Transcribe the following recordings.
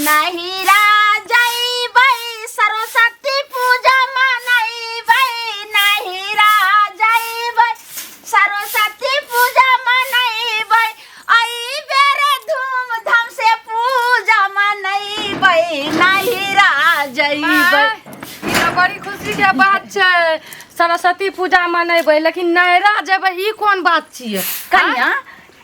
नहिरा जइबै सरस्वती पूजा मनैबै नहिरा जइबै सरस्वती पूजा मनैबै एहि बेर धूमधाम से पूजा मनैबै नहिरा जइबै। ई तऽ बड़ी खुशी के बात छै, सरस्वती पूजा मनेबै, लेकिन नैहरा जेबै ई कोन बात छियै? कनिया,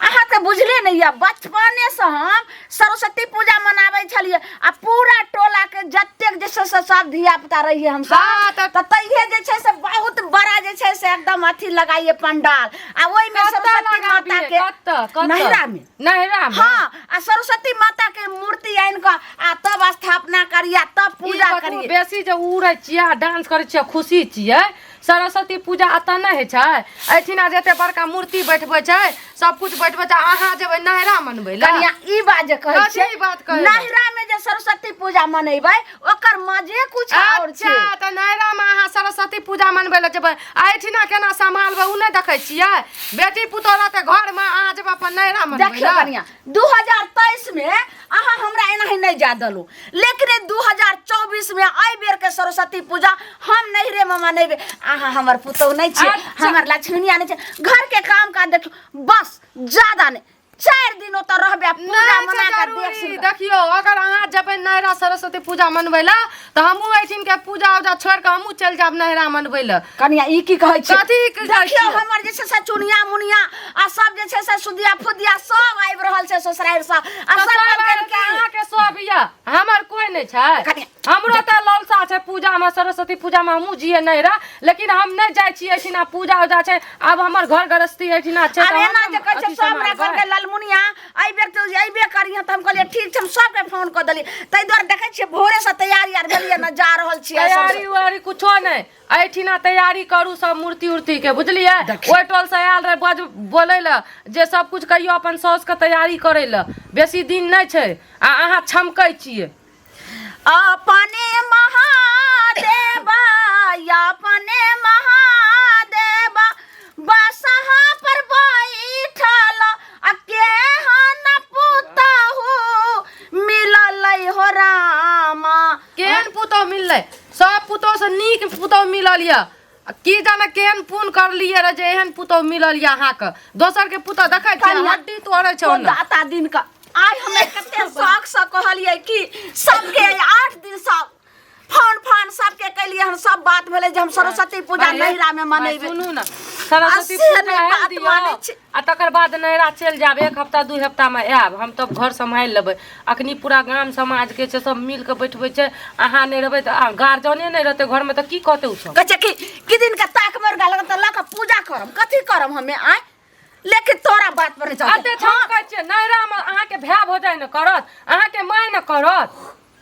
अहाँ तऽ बुझले नहि यऽ, बचपनेसँ हम सरस्वती पूजा मनाबै छलियै आ पूरा टोलाके जतेक जे छै से सब धिया पुता रहियै हमसब। हाँ, तऽ तहिये जे छै से बहुत बड़ा जे छै से एकदम अथी लगाइए पंडाल आ ओहिमे कतऽ सरस्वती माता लगाबियै? के। कतऽ कतऽ? नैहरा मे। नैहरा मे। हाँ, आ सरस्वती माता के मूर्ति आनि कऽ आ तब स्थापना करियै, तब ई पूजा बतबू, करियै। बेसी जे उड़ै छियै आ डांस करै छियै, खुशी छियै, सरस्वती पूजा एतऽ नहि होइ छै? एहिठिना जते बड़का मूर्ति बैठबै छै, सब कुछ बैठबै छै, अहाँ जेबै नैहरा मनबै लए? कनिया, ई बात जे कहै कथी छियै, ई बात कहै लए? नैहरा मे जे सरस्वती पूजा मनेबै, ओकर मजे कुछ और छै। अच्छा, तऽ नैहरा मे अहाँ सरस्वती पूजा मनबै लए जेबै आ एहिठिना केना सम्हालबै, ओ नहि देखै छियै? बेटी पुतोह रहतै घर मे, अहाँ जेबै अपन नैहरा मनबै देखियौ लए? कनिया, 2023 में अहाँ हमरा एनाही नहि जा देलहुँ, लेकिन 2024 में एहि बेर के सरस्वती पूजा हम नैहरे में मनेबै। अहाँ हमर पुतोह नहि छियै? अच्छा। हमर लक्ष्मीनिया नहि छै? घर के काम काज देखियौ, बस ज्यादा नहि, 4 दिन ओतऽ रहबै आ पूजा नहि मना छै कऽ देख जरूरी। सुन कऽ। देखियौ, अगर अहाँ जेबै नैहरा सरस्वती पूजा मनबै लए, तऽ हमहूँ एहिठिन के पूजा उजा छोड़ि कऽ हमहूँ चलि जायब नैहरा मनबै लए। कनिया, ई की कहै छी? कथी की कहै देखियौ, छियै? हमर जे छै से चुनिया मुनिया आ सब जे छै से सुदिया फुदिया सब आबि रहल छै ससुरारि से आ तऽ सब सब कहलकै आयल कि अहाँके सब यऽ, हमर कोइ नहि छै। कनिया, हमरो तऽ ललसा छै पूजामे, सरस्वती पूजामे हमहूँ जियै नैहरा, लेकिन हम नहि जाइ छियै। एहिठिना पूजा उजा छै, आब हमर घर गृहस्थी एहिठिना छै। आब तऽ हम एना ने जे कहै छै अथी सब हमरा सम्हारबै। कहलकै, ललमुनिया, एहि बेर तू अयबे करिहे। तऽ हम कहलियै, ठीक छै। हम सबके फोन कऽ देलियै, ताहि दुआरे देखै छियै भोरेसँ तैयारी आर भेलियै ने, जा रहल छियै। तैयारी उयारी कुछो नहि, एहिठिना तैयारी करू सब मूर्ति उर्ति के, बुझलियै? देखियौ। ओहि टोल से आयल रहे बज बोलै लए जे सब कुछ कहियो अपन साउस के तैयारी करै लए, बेसी दिन नहि छै आ अहाँ छमकै छियै। अपने महादेव, अपने महादेव बसहा पर बैठल आ केहन पुतहु मिलल हो रामा। केहन पुतोह मिललै? सब पुतोह से नीक पुतोह मिलल यऽ। आ की जाने केहन पुण्य करलियै रहे जे एहन पुतोह मिलल यऽ अहाँके। दोसर के पुतोह देखै छियै, कनिया, हड्डी तोड़ै छै ओ ओने। दाता दिन का आइ हमे कते शौक से कहलियै कि सबके 8 दिन सब फोन फान सबके कैलियै हन, सब बात भेलै जे हम सरस्वती पूजा भाई, नैहरा में भाई, मनेबै। सुनू ने, सरस्वती आ से पूजा नहि आयल बात दियौ, मानै छी। आ तकर बाद नैहरा चलि जायब, एक हफ्ता 2 हफ्ता मे आयब हम, तब घर सम्हारि लेबै। अखनी पूरा गाम समाज के छै, सब मिल के बैठबै छै। अहाँ नहि रहबै तऽ आ गार्जियने नहि रहतै घरमे तऽ की कहतै ओ सब? कहै छै कि कि दिन के ताक मरि गेल तऽ लऽ कऽ पूजा करम, कथी करम हमे आय? लेकिन तोरा बात पर नहि चलतै। एते छमकै छियै नैहरामे, अहाँके भाय भौजाइ ने करत, अहाँके माय ने करत?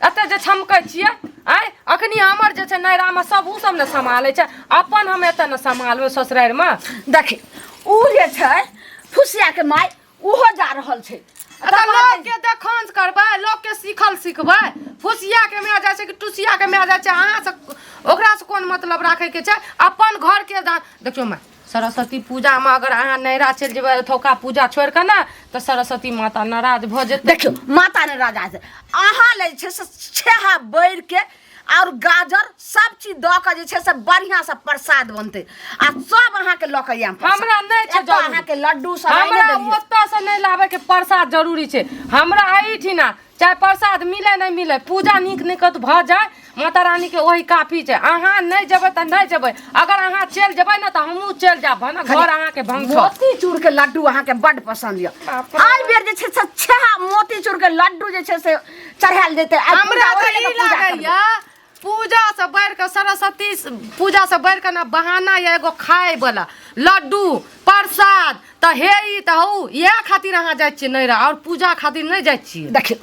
एते जे छमकै छियै आँय। अखनी हमर जे छै नैहरामे सब ओ सब ने सम्हालै छै, अपन हम एतऽ ने सम्हालबै ससुरारिमे? देखी, उ जे छै फुसिया के माय, उहो जा रहल छै। तऽ लोकके देखौंस करबै, लोकके सीखल सिखबै? फुसिया के माय जाइ छै कि टुसिया के माय जाइ छै, अहाँ से ओकरा से कोन मतलब राखैके छै? अपन घरके देखियौ माय, सरस्वती पूजामे अगर अहाँ नैहरा चलि जेबै एतौका पूजा छोड़ि कऽ ने, तऽ सरस्वती माता नाराज भऽ जेतै। देखियौ, माता ने राजा छै। अहाँ ले जे छै से छेहा बैर के और गाजर सब चीज दऽ कऽ जे छै से बढ़िआँ से प्रसाद बनतै आ सब अहाँके लऽ कऽ आयब प्रसाद। हमरा नहि छै एतऽ जरूरी। अहाँके लड्डू सब आइने हमरा देलियै। ओतऽसँ नहि लाबैके प्रसाद जरूरी छै। हमरा एहिठिना चाहे प्रसाद मिले नहि मिले, पूजा नीक निकत भऽ जाय माता रानीके, ओही काफी छै। अहाँ नहि जेबै तऽ नहि जेबै, अगर अहाँ चलि जेबै ने तऽ हमहूँ चलि जायब भने घर अहाँके भंग छौ। मोतीचूर के लड्डू अहाँके बड्ड पसंद यऽ। बाप रे। एहि बेर जे छै से छेहा मोतीचूर के लड्डू जे छै से चढ़ायल जेतै आइ। हमरा पूजा तऽ ओहि लऽ ई कऽ पूजा करबै। लागैया पूजा से बढ़ि कऽ, सरस्वती पूजा से बढ़ि कऽ ने बहाना या एगो खाय वाला लड्डू प्रसाद। तऽ हे ई तऽ हौ, इएह खातिर अहाँ जाइ छियै नैहरा, आओर पूजा खातिर नहि जाइ छियै? देखियौ,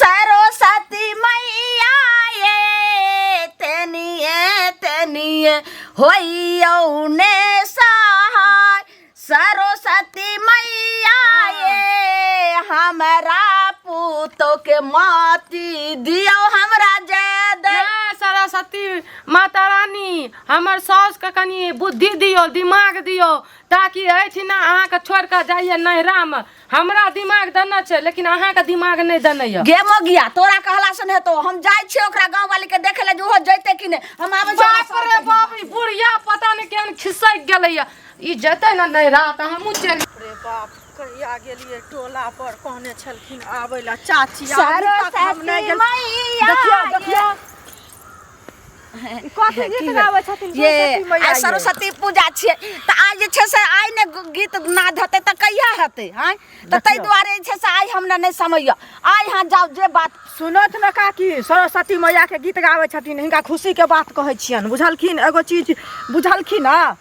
सरस्वती मैया ये तेनिए तेनिए होइयौ ने सहाय, सरस्वती मैया ये हमरा पुतो के माती दियौ, हमरा जय दे। नहि, सरस्वती सरस्वती माता रानी हमर साउसके कनि बुद्धि दियौ दिमाग दियौ ताकि एहिठिना अहाँके छोड़ि कऽ जाइए नैहरामे हमरा दिमाग देने छै लेकिन अहाँके दिमाग नहि देने यऽ गे मोगिया तोरा कहला से नहि हेतौ हम जाइ छियै ओकरा गाँव वाली के देखे ले जे ओहो जैते कि नहि हम आबै छियै बाप रे बाप ई बुढ़िया पता नहि केहन खिसकि गेलैया ई जेतै ने नैहरा तऽ हमहूँ चलि रे बाप कहिया गेलियै टोला पर कहने छलखिन आबै लए चाची अभी तक हम नहि सरस्वती गेल मैया देखियौ देखियौ ई कथी गीत गाबै छथिन ये सरस्वती मैया आइ ये? सरस्वती पूजा छियै तऽ आइ जे छै से आइ ने गीत नाद हेतै तऽ कहिया हेतै आँय तऽ ताहि देखियौ। दुआरे जे छै से आइ हमरा नहि समय यऽ आइ अहाँ जाउ जे बात सुनत ने काकी सरस्वती मैया के गीत गाबै छथिन हिनका खुशी के बात कहै छियनि बुझलखिन एगो चीज बुझलखिन हँ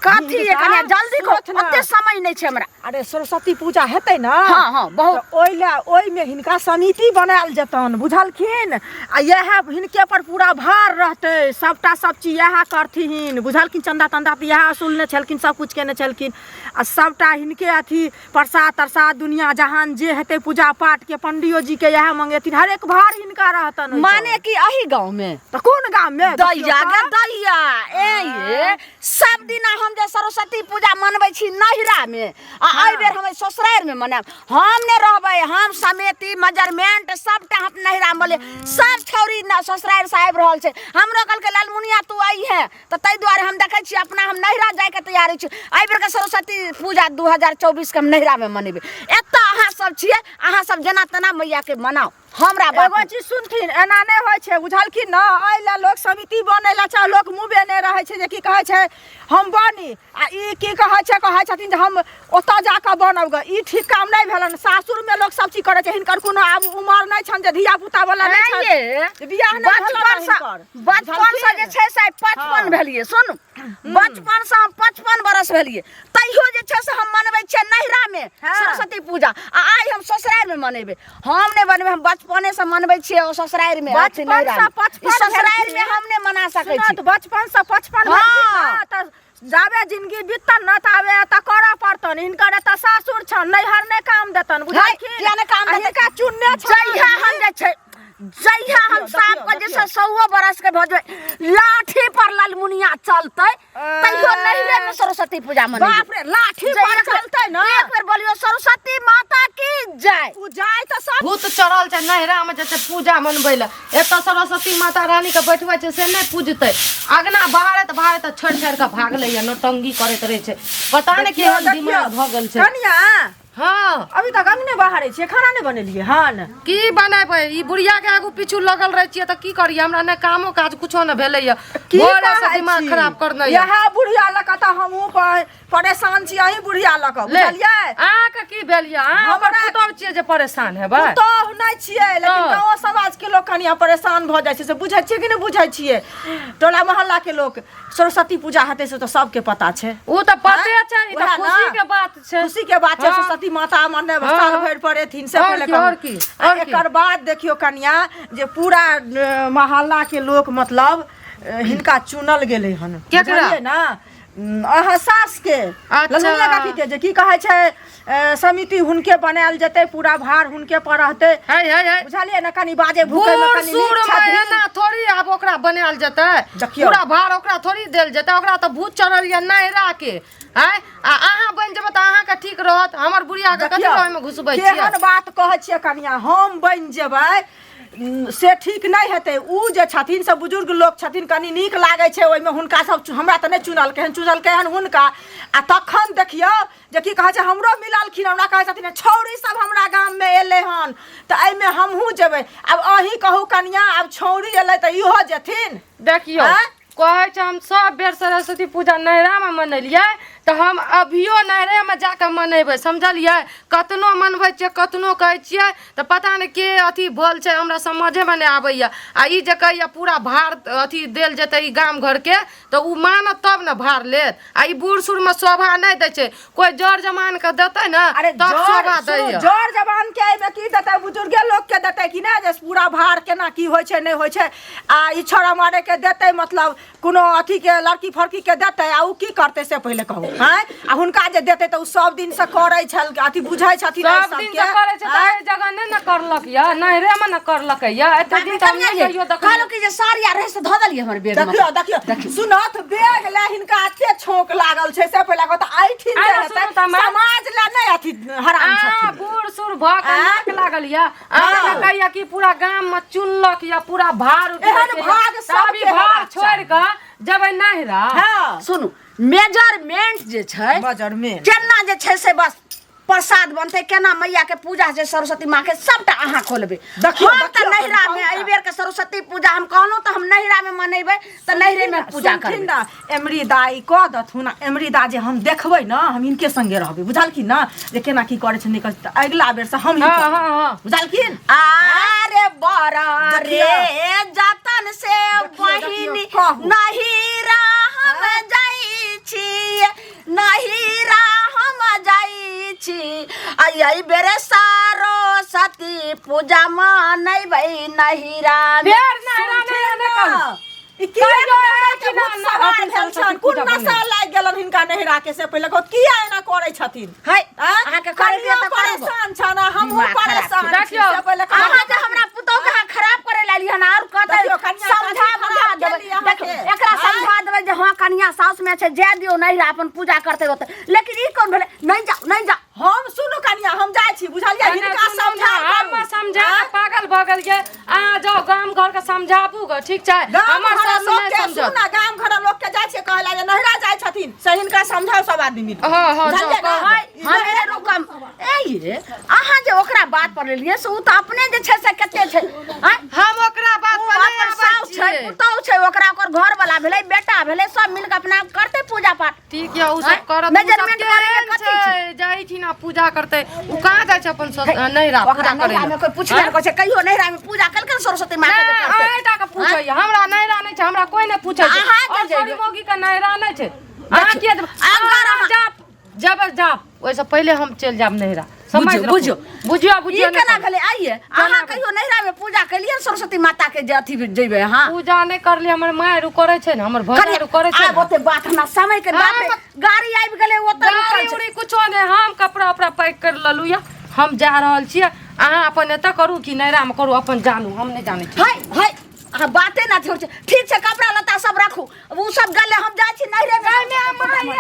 कथी ये कनिया जल्दी कहो सुनत ने। ओते समय नहि छै हमरा अरे सरस्वती पूजा हेतै ने हाँ, हाँ, बहुत। तऽ ओहि लए ओहिमे हिनका समिति बनायल जेतनि बुझलखिन आ इएह हिनके पर पूरा भार रहतै सभटा सब चीज इएह करथिन बुझलखिन चन्दा तन्दा तऽ इएह असुलने छलखिन सब किछु केने छलखिन आ सभटा हिनके अथी प्रसाद तरसाद दुनिया जहान जे हेतै पूजा पाठ के पंडियो जी के इएह मंगेथिन हरेक भार हिनका रहतनि ओहिपर। माने कि अही गाँव में तऽ कोन गाम में दैया गे दैया ए ये सब दिना हम जे सरस्वती पूजा मनबै छी नैहरा में आ एहि बेर हम ससुरारि में मनायब हम नहि रहबै हम समिति मेजरमेंट सबटा हम नैहरा में बोलिए सब छौरी न ससुरारि से आबि रहल छै हमरो कहलकै लालमुनिया तू आई है तऽ ताहि दुआरे हम देखै छी अपना हम नैहरा जाइके तैयारी छी एहि बेरके सरस्वती पूजा 2024 के हम नैहरामे मनेबै एतऽ अहाँ सब छियै अहाँ सब जेना तेना मैयाके मनाउ हमरा बात एगो चीज सुनथिन एना नहि होइ छै बुझलखिन ने एहि लए लोक समिति बनै लए चाहे लोक मुँह नहि रहै छै जे की कहै छै हम बनी आ ई की कहै छै कहै छथिन जे हम ओतऽ जाकऽ बनब गे ई ठीक काम नहि भेलनि सासुरमे लोक सब चीज करै छै हिनकर कोनो आब उमर नहि छनि जे धिया पुता वाला नहि छनि ये बियाह नहि भेलनि बचपन से हिनकर बचपन से जे छै से 55 भेलिए सुन बचपन से हम 55 बरस भेलिए तैयो जे छै से हम मनबै छियै नैहरा में हाँ। सरस्वती पूजा आ आइ हम ससुरारि में मनेबै हम नहि बनबै हम बचपने से मनबै छियै ओ ससुरारि में अथी बचपन नैहरा से में। 55 ई ससुरारि में भेलखिन। हम नहि मना सकै सुनत छी बचपन से 55 हाँ। भेलखिन ने तऽ जाबे जिंदगी बीततन ने ताबे एतऽ करऽ पड़तन हिनकर एतऽ सासुर छन नैहर नहि काम देतन बुझलखिन किया नहि काम आ देतै? हिनका चुनने छन जहिया हम जे छै जहिया हम देखियौ, साफ के जे देखियौ। छै सौओ बरस के भऽ जेबै लाठी पर ललमुनिया चलतै तैयो नैहरे में सरस्वती पूजा मनेबै बाप रे लाठी पर चलतै ने एक बेर बोलियो सरस्वती माता की जय उ जाय तऽ सब भूत चढ़ल छै नैहरामे जे छै पूजा मनबै लए एतऽ सरस्वती माता रानीके बैठबै छै से नहि पूजतै अगना बहारैत बहारैत छोड़ि छोड़ि कऽ भागलैया नौटंकी करैत रहै छै पता नहि केहन दिमाग भऽ गेल छै कनिया हँ अभी तक अंगने बाहरे छियै खाना नहि बनेलियै हन की बनेबै ई बुढ़िया के आगू पीछू लगल रहै छियै तऽ की करियै हमरा नहि कामो काज कुछो नहि भेलैया की भोरे से कहै दिमाग छी? खराब करने यऽ इएह बुढ़िया लऽ कऽ तऽ हमहूँ परेशान छी अहीं बुढ़िया लऽ कऽ ले बुझलियै अहाँके की भेल यऽ अहाँ ओकर हमरा- पुतहु छियै जे परेशान हेबै पुतोहु नहि छियै लेकिन तऽ। गाँव समाज के लोक कनिया परेशान भऽ जाइ छै से बुझै छियै कि नहि बुझै छियै टोला मोहल्ला के लोक सरस्वती पूजा हेतै से तऽ सबके पता छै ओ तऽ पते छै ई तऽ उएह ने। खुशी के बात छै खुशी के बात छै हाँ। सरस्वती माता मने हाँ। साल भरि पर एथिन से और पहिले की, कहू। और की, आ और की? एकर बाद देखियौ कनिया जे पूरा मोहल्ला के लोक मतलब हिनका चुनल गेलै हन केकरा? बुझलियै ने अहाँ सास के अच्छा। ललमुनिया काकी के जे की कहै छै समिति हुनके बनायल जेतै पूरा भार हुनके पर रहतै है है है बुझलियै ने कनि बाजे भूकै मे बूढ़ कनि सूढ़ नीक मे छथिन एना थोड़ी आब ओकरा बनायल जेतै देखियौ। पूरा भार ओकरा थोड़ी देल जेतै ओकरा तऽ भूत चढ़ल यऽ नैहरा के आँय आ अहाँ बनि जेबै तऽ अहाँके ठीक रहत हमर बुढ़िया के कथी देखियौ, लए ओहिमे घुसबै छियै केहन बात कहै छियै कनिया हम बनि जेबै से ठीक नहि हेतै उ जे छथिन से बुजुर्ग लोक छथिन कनि नीक लागै छै ओहिमे हुनका सब हमरा तऽ नहि चुनलकै हन चुनलकै हन हुनका आ तखन देखियौ जे की कहै छै हमरो मिललखिन हमरा कहै छथिन छौड़ी सब हमरा गाममे एलै हन तऽ एहिमे हमहूँ जेबै आब अहीं कहू कनिया आब छौड़ी एलै तऽ इहो जेथिन देखियौ आँय? कहै छै हम सब बेर सरस्वती पूजा नैहरामे मनेलियै तऽ हम अभियो नैहरेमे जाकऽ मनेबै समझलियै कतनो मनबै छियै कतनो कहै छियै तऽ पता नहि के अथी भल छै हमरा समझेमे नहि आबैए आ ई जे कहैए पूरा भार अथी देल जेतै ई गाम घरके तऽ ओ मानत तब ने भार लेत आ ई बूढ़ सूढ़मे शोभा नहि दै छै कोइ जर जमानके देतै ने अरे तब जर शोभा सुनू, दैए जर जवान के एहिमे की देतै बुजुर्गे लोक के देतै कि नहि जे पूरा भार केना की होइ छै नहि होइ छै आ ई छोड़ा मारे के देतै मतलब कोनो अथी के लड़की फड़की के देतै आ उ की करतै से पहिले कहू आँय आ हुनका जे देतै तऽ उ सब दिन से करै छल अथी बुझै छथिन एहि सब दिन सबके से करै छै तऽ आँय? एहि जगह नहि ने करलक यऽ नैहरे मे ने करलक यऽ एते दिन तऽ हम नहि कहियो देखलियै कहलहुँ कि जे साड़ी आर रहै से धऽ देलियै हमर बैग मे देखियो देखियो सुनत बैग ले हिनका एते छौंक लागल छै से पहिले कहत ऐठिन जे आरो हेतै सुनू तऽ माय। समाज ले नहि अथी हराम आ छथिन बूढ़ सूढ़ भऽ के आँ? नाक लागल यऽ अहाँ हँ। कहैया कि पूरा गाम मे चुनलक यऽ पूरा भार एहन उठेलक यऽ। भाग तऽ सबके अभी भार हेबाक छोड़ि कऽ जेबै नैहरा हँ सुनू मेजरमेंट जे छै मेजरमेंट केना जे छै से बस प्रसाद बनतै केना मैया के पूजा छै सरस्वती माँ के सबटा अहाँ खोलबै देखियौ, हम तऽ देखियौ, नैहरा मे कहू एहि बेर के सरस्वती पूजा हम कहलहुँ तऽ हम नैहरा मे मनेबै तऽ नैहरे मे पूजा सुनथिन करबै ना एमरी दाई कऽ दथुन आ एमरी दा जे हम देखबै ने हम हिनके संगे रहबै बुझलखिन ने जे केना की करै छै नहि करै छै तऽ अगिला बेर से हम ही हँ करबै। हँ हँ बुझलखिन अरे बड़ा रे देखियौ। जतन से देखियौ, बहिनी कहू। नहिरा हम जाइ छी नहिरा हम जाइ छी आ एहि बेर सरस्वती पूजा मनैबै नहिरा मे। फेर नैहरा नैहरा नहि कहू ई किया कहियो नैहरा के एना भूत ना, सवार अपन भेल सरस्वती छनि? कोन पूजा नशा बनबै। लागि गेलनि हिनका नैहरा के से पहिले कहू किया एना करै छथिन है आँय? अहाँके करैके कनियो तऽ करब। परेशान छनि आ हमहूँ दिमाग खराब परेशान छी देखियौ, से पहिले कहू। अहाँ जे हमरा पुतोह के अहाँ खराब करे लाली हन और कहते देखियौ, कनिया समझा कथी बुझा खराब देबै केली अहाँके? देखियौ एकरा आँय? समझा देबै जे हँ कनिया साउस में छै जाय दियौ नहीं अपन पूजा करते होते लेकिन ई कोन भेलै नहीं जाओ नहीं जाओ हम सुनू कनिया हम जाइ छी बुझलियै कने हिनका सुनू समझा ने, हम समझा के पागल भऽ गेलियै अहाँ जाउ गाम घर के समझाबू ग ठीक छै गाम हमर घर सासु लोक नहि के समझत सुन गाम घर लोक के जाइ छियै कहै ला जे नहिरा जाइ छथिन से हिनका समझाउ सब आदमी मिल हँ, हँ, बुझलियै जाउ, ने? हाय हम रुकम ए ये अहाँ जे ओकरा बात पर लेलियै से उ तऽ अपने जे छै से कते छै आँय? हम ओकरा बात उ पर नहि अपन आबै साउस छै छियै पुतहु छै ओकरा ओकर घर वाला भेलै बेटा भेलै सब मिल के अपना करतै पूजा पाठ ठीक यऽ उ आँय? सब करत उ सब मेजरमेंट करैके केहन कथी छै? छै जाइ छी ना पूजा करतै उ कहाँ जाइ छै अपन नैहरा ओकरा पूजा करै नैहरा में कोई पूछबे नहि करै छै कहियो नैहरा में पूजा केलकै ने सरस्वती माँ के जे नहि करतै अहीं टा के पूछैया हमरा नैहरा नहि छै हमरा कोई नहि पूछै छै अहाँ के और जेबै। सॉरी मौगी के नैहरा नहि छै अहाँ किया जेबै? अगर अहाँ अहाँ- जाब जेबै जाब ओहिसँ पहिले हम चलि जायब नैहरा समझ बुझियौ, रखू। बुझियौ। बुझियौ ई बुझियौ नहि केना कहू। भेलै आइये अहाँ कहियो नैहरा में पूजा केलियै ने सरस्वती माता के जे अथी जेबै अहाँ पूजा नहि करली हमर माय रु करै छै ने हमर भौजा रु करै छै आब ने। ओते बात हमरा समय के बाप रे हम- गाड़ी आबि गेलै ओतऽ गाड़ी रुकल छै उड़ी कुछो नहि हम कपड़ा उपड़ा पैक कर लेलहुँ यऽ हम जा रहल छियै अहाँ अपन एतऽ करू कि नैहरामे करू अपन जानू हम नहि जानै छी हाय हाय अहाँ बाते ना छोड़ ठीक छै कपड़ा लत्ता सब राखू उ सब गेलै हम जाइ छी नैहरे में माय